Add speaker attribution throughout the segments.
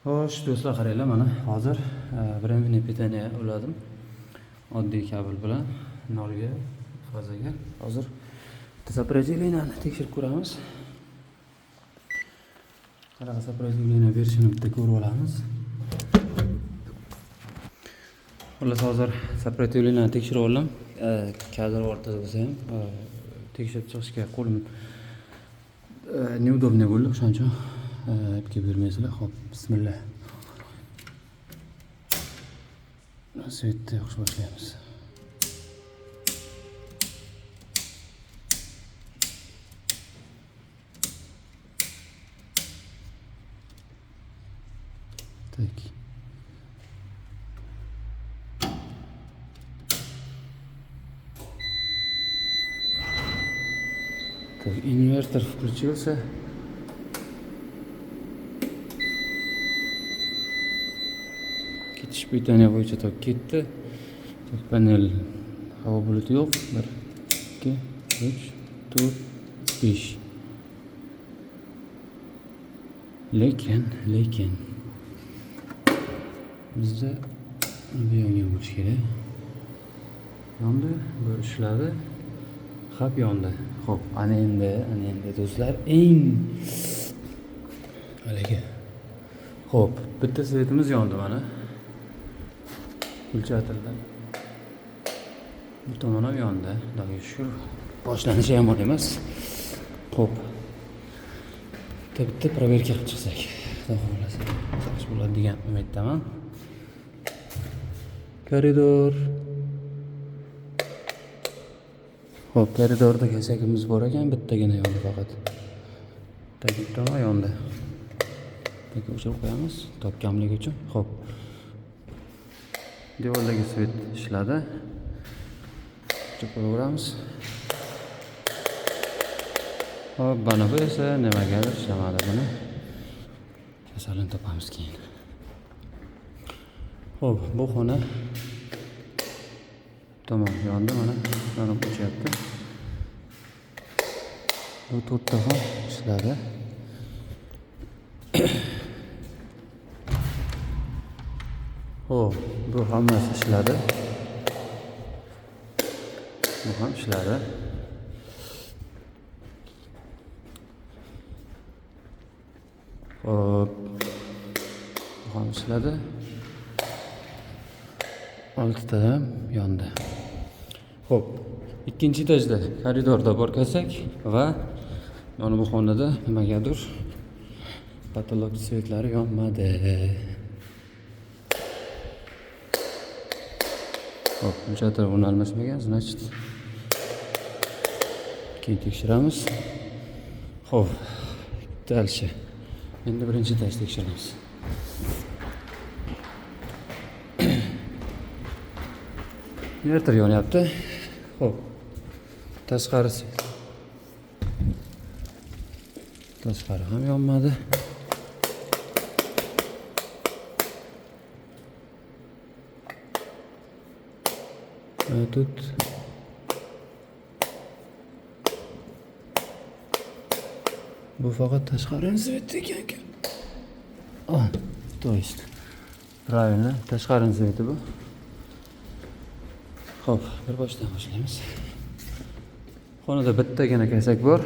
Speaker 1: Xo'sh, do'stlar, qaranglar, mana hozir временное питание uladim. Oddiy kabel bilan nolga, fazaga. Hozir сопротивлениeni tekshirib ko'ramiz. Qanaqa сопротивление berishini bitta ko'rib olamiz. Xullas, hozir сопротивлениeni tekshirib oldim. Kadr o'rtada bo'lsa ham tekshirib chiqishga qo'lim неудобный bo'ldi, o'shaning uchun ipga bermaysizlar. Xo'p, bismillah. Svetni yoqish boshlaymiz. Так. Так, инвертор включился. Ketish питание bo'yicha tok ketdi. Tok panel havo buluti yo'q. 1 2 3 4 5. Lekin bizda bu yongan bo'lishi kerak. Yondi, bu ishladi. Hap yondi. Xo'p, ana endi do'stlar, eng haligi. Xo'p, bitta svetimiz yondi mana. Включателda. Bu tomon ham yondi. Xudoga shukr. Boshlanishi yomon emas. Xo'p. Bitta проверка qilib chiqsak, Xudo xohlasa, yaxshi bo'ladi degan umiddaman. Koridor. Xo'p, koridorda kasakimiz bor ekan, bittagina yondi faqat. Tagi tomon yondi. Taki o'chirib qo'yamiz, tok kamligi uchun. Xo'p. Devordagi svet ishladi. O'chirib qo'yaveramiz. Xo'p, mana bu esa nimagadir ishlamadi buni. Kasalini topamiz keyin. Xo'p, bu xona tomon yondi, mana yonib o'chyapti. Bu to'rtta ham ishladi. Xo'p, bu hammasi ishladi. Bu ham ishladi. Xo'p, bu ham ishladi. 6 ta ham yondi. Xo'p, ikkinchi etajda koridorda bor kasak va mana bu xonada nimagadir patolog svetlari yonmadi. Xo'p, включатель uni almashmagan, значит keyin tekshiramiz. Xo'p, дальше. Endi birinchi etaj tekshiramiz. Invertor yonyapti. Xo'p. Tashqarisi. Tashqari ham yonmadi. Тут bu faqat tashqarini sveti ekan. Ah, то есть правильно, tashqarini sveti bu. Xo'p, bir boshdan boshlaymiz. Xonada bittagina kasak bor.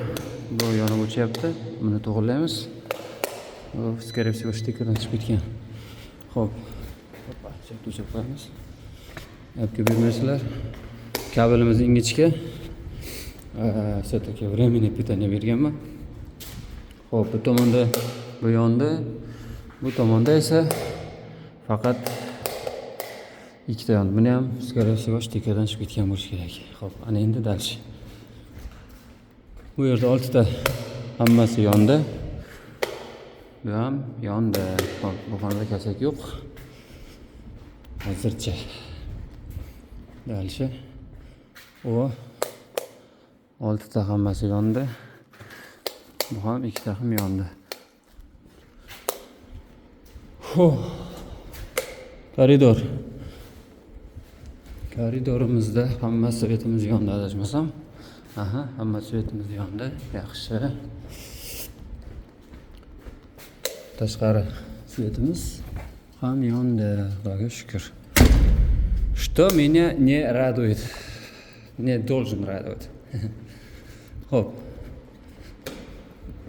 Speaker 1: Bu yonib o'chyapti. Buni to'g'rilaymiz. Bu, скорее всего, shtekerdan chiqib ketgan. Xo'p. Hoppa, chapni o'chirib qo'yamiz. Gapga bermaysizlar. Kabelimiz ingichka. Все-таки временное питание berganman. Xo'p, bu tomonda bu yondi. Bu tomonda esa faqat ikkita yondi. Buni ham скорее всего shtekerdan chiqib ketgan bo'lishi kerak. Xo'p, ana endi дальше. Bu yerda 6 ta hammasi yondi. Bu ham yondi. Xo'p, bu xonada kasak yo'q. Hozircha. Дальше. O 6 ta hammasi yondi. Bu ham ikkita ham yondi. Xo'p. Koridor. Koridorimizda hamma svetimiz yondi adashmasam. Aha, hamma svetimiz yondi. Yaxshi. Tashqari Свет imiz ham yondi, Xudoga shukur. Что меня не радует, не должен радовать. Xo'p.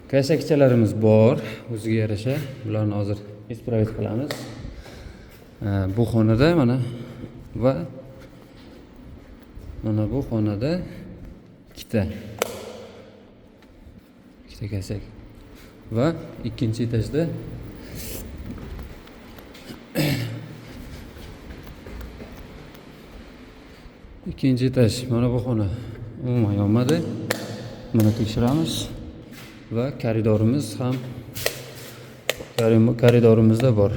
Speaker 1: Косяк chalarimiz bor, o'ziga yarasha. Bularni hozir исправить qilamiz. Bu xonada mana va mana bu xonada ikkita косяк va ikkinchi etajda ikkinchi etaj, mana bu xona umuman yonmadi. Buni tekshiramiz va koridorimiz ham, koridorimizda bor,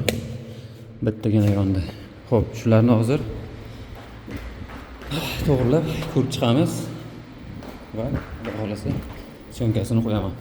Speaker 1: bittagina yondi. Xo'p, shularni hozir to'g'rilab ko'rib chiqamiz va, Xudo xohlasa, съёмка sini qo'yaman.